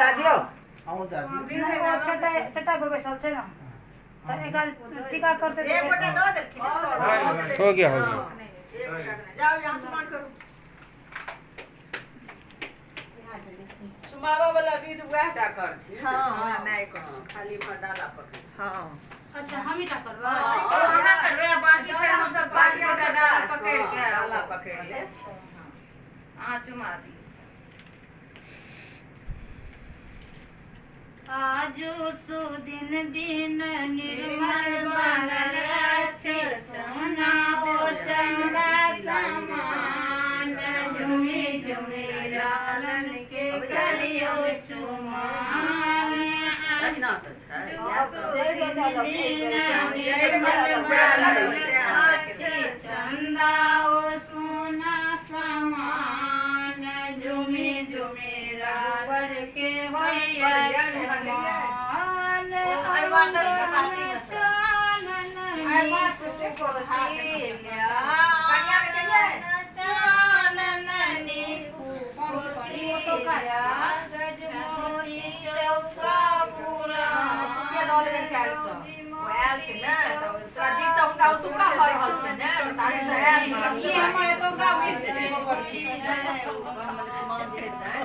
दए दियौ, अहूँ दए दियौ। नहि, ओ चटाइ चटाइ पर बैसल छै ने, तऽ एकरा टीका करतै तऽ एक गोटा दऽ देलखिन। हो गया, हो गया। जाउ, यहाँ चुमान करू। चुमाबऽ वाला विध वएह टा करथिन। हँ, हमरा माय कहलक। खाली इम्हर डाला पकड़ि। हँ। अच्छा, हमही टा करबै। अहाँ करबै आ बाकी फेर हमसभ पाँच गोटा डाला पकड़ि कऽ डाला पकड़ि लेब। अहाँ चुमा दियौ। आजु सुदिन दिन निर्मल बनल अछि सोना ओ चंदा समान, झुमी झुमी लालन के करियो चुमान। तहिना तऽ छै, इएह सब। दिन निर्मल बनल अछि चंदा ओ सोना समान, झुमी झुमी रघुवर के होइया चुमान। अंगन चानन चानन कोशिला, गजमोती चौका के दऽ देबनि काल्हिसँ। ओ आयल छै ने, तऽ सर्दी तऽ हुनका सुखा भऽ रहल छै ने, तऽ साड़ी तऽ आयल ई हमर एतौका विध छै। चुमान जे हेतै,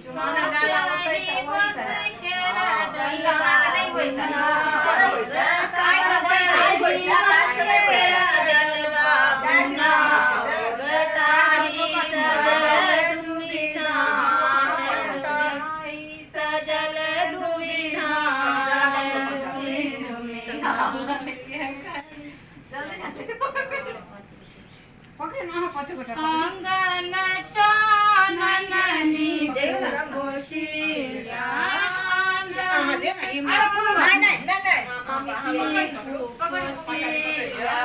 चुमानक डाला ओतै सँ ओहि सँ हैत। ई तऽ अहाँके नहि होइतै, नहि होइतै। आइ तऽ नहि होइतै, आइ तऽ नहि होइतै। चारि दिन सजल जल्दी जल्दी। पकड़े ना अहाँ, पाँचो गोटा। अंगन चानन कोशिला। अहाँ जे ने ई नहि नहि नहि नहि। कोशिला।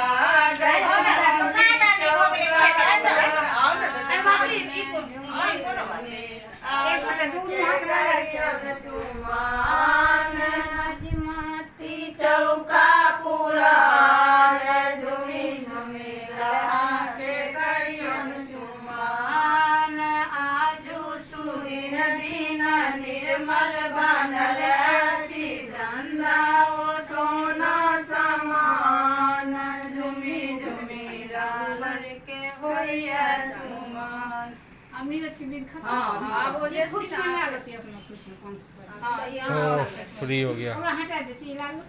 एक गोटा दूनू हाथ लगा के। चुमान गजमती चौका पुरान, झुमी झुमी लहा के करियन चुमान। आजु सुदिन दिन निर्मल बनल अछि चंदा ओ सोना समान, झुमी झुमी रघुवर के होइया चुमान। हँ, आब ओ जे खुश में ला लेती अपना खुश में 500। हँ, ई ओ अहाँ फ्री हो गया। ओकरा हटा दै छी, लागू।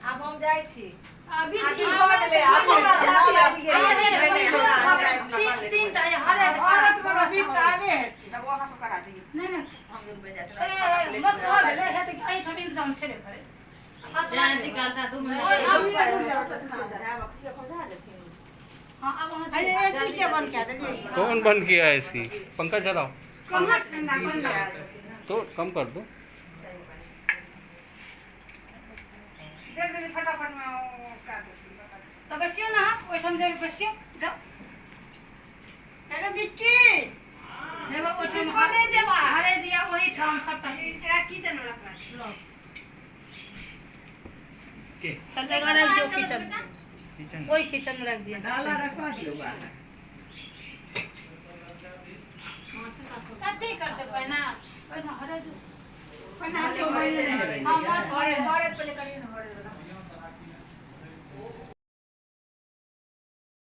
आब हम जाइ छी। अभी ई भऽ गेलै, आब हमरा तीन तीन टा हरे औरत वाला विध तऽ आबे हेतै। तब अहाँ सब करा दियौ। नहि नहि। हम दुनू बनि जाइ छी। ए, बस भऽ गेलै। हेतै कि एहिठाम इंतजाम छेबे करै। जयंती करता 2 मिनट। हाँ, अब अहाँ एसी के बंद कए देलियै? कौन बंद किया है एसी? पंखा चलाओ। पंखा ठंडा पंखा। तो कम कर दो। जल्दी जल्दी फटाफट में कए देथिन, बता देथिन। तऽ बैसियौ ने अहाँ ओहिठाम, जेबै, बैसियौ, जाउ। अरे विक्की। हेबा ओहिठाम। किसको ले जेबा? हरे दिया ओहिठाम सबटा। एकरा किचन में रखवा दियौ। चल, जगह राखि दियौ किचन, ओहि किचन में राखि दियौ। डाला रखवा दियौ बाहर। कथी करतै पहिने? ओहिठाम हरे दियौ। पहिने हाँ, माछ हरे। हरद पहिले करियौ ने, हरद।